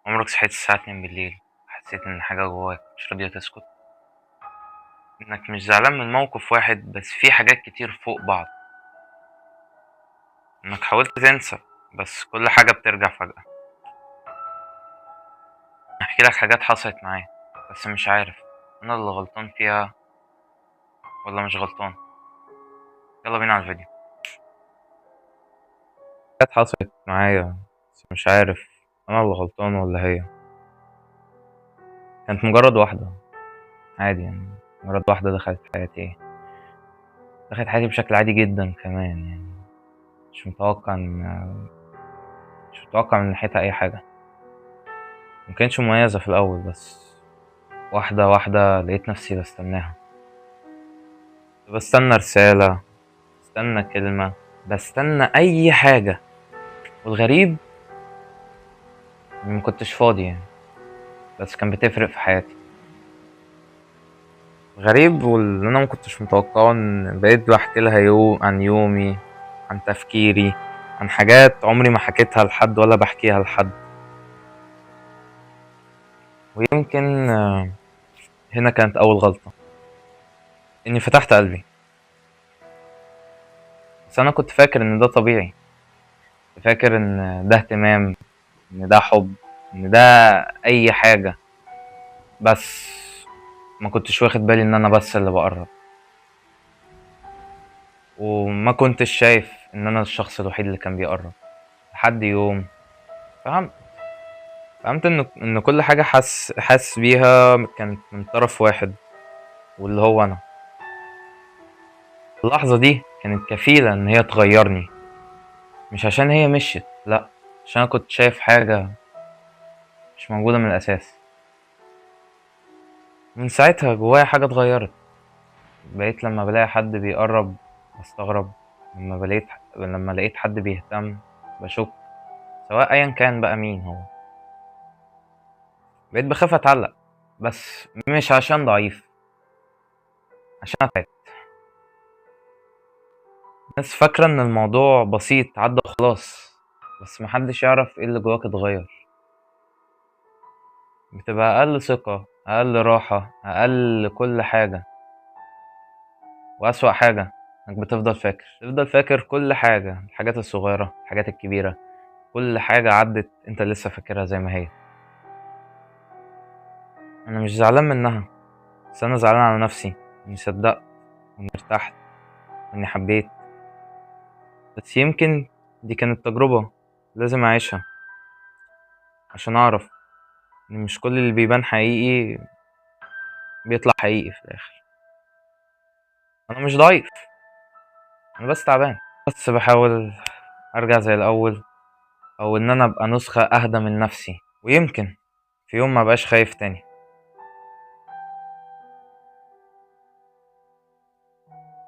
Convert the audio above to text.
عمرك صحيت الساعة 2 بالليل حسيت إن حاجة جواك مش راضية تسكت؟ إنك مش زعلان من موقف واحد بس في حاجات كتير فوق بعض. إنك حاولت تنسى بس كل حاجة بترجع فجأة. هحكي لك حاجات حصلت معايا بس مش عارف أنا اللي غلطان فيها ولا مش غلطان. يلا بينا على الفيديو. حاجات حصلت معايا بس مش عارف أنا اللي غلطان ولا هي. كانت مجرد واحدة عادي، يعني مجرد واحدة دخلت حياتي، دخلت حياتي بشكل عادي جدا كمان، يعني مش متوقع من ناحيتها أي حاجة. مكانتش مميزة في الأول، بس واحدة واحدة لقيت نفسي بستناها، بستنى رسالة، بستنى كلمة، بستنى أي حاجة. والغريب إني مكنتش فاضي يعني، بس كان بتفرق في حياتي. غريب واللي أنا مكنتش متوقعه إن بقيت بحكي لها يوم عن يومي، عن تفكيري، عن حاجات عمري ما حكيتها لحد ولا بحكيها لحد. ويمكن هنا كانت أول غلطة، إني فتحت قلبي. بس أنا كنت فاكر إن ده طبيعي، كنت فاكر إن ده اهتمام، إن ده حب، إن ده أي حاجة، بس ما كنتش واخد بالي إن أنا بس اللي بقرب، وما كنتش شايف إن أنا الشخص الوحيد اللي كان بيقرب. لحد يوم فهمت إن كل حاجة حاسس بيها كانت من طرف واحد، واللي هو أنا. اللحظة دي كانت كفيلة إن هي تغيرني، مش عشان هي مشيت، لأ، عشان أنا كنت شايف حاجة مش موجودة من الأساس. من ساعتها جوايا حاجة اتغيرت. بقيت لما بلاقي حد بيقرب بستغرب، لما لقيت حد بيهتم بشك، سواء أيا كان بقى مين هو. بقيت بخاف أتعلق، بس مش عشان ضعيف، عشان أنا تعبت. الناس فاكرة إن الموضوع بسيط عدى وخلاص، بس محدش يعرف إيه اللي جواك اتغير. بتبقى أقل ثقة، أقل راحة، أقل كل حاجة. وأسوأ حاجة إنك بتفضل فاكر، تفضل فاكر كل حاجة، الحاجات الصغيرة، الحاجات الكبيرة، كل حاجة عدت أنت لسه فاكرها زي ما هي. أنا مش زعلان منها، بس أنا زعلان على نفسي إني صدقت، وإني ارتحت، وإني حبيت. بس يمكن دي كانت تجربة لازم أعيشها عشان أعرف إن مش كل اللي بيبان حقيقي بيطلع حقيقي في الآخر. أنا مش ضعيف، أنا بس تعبان، بس بحاول أرجع زي الأول، أو إن أنا أبقى نسخة أهدى من نفسي، ويمكن في يوم ما بقاش خايف تاني.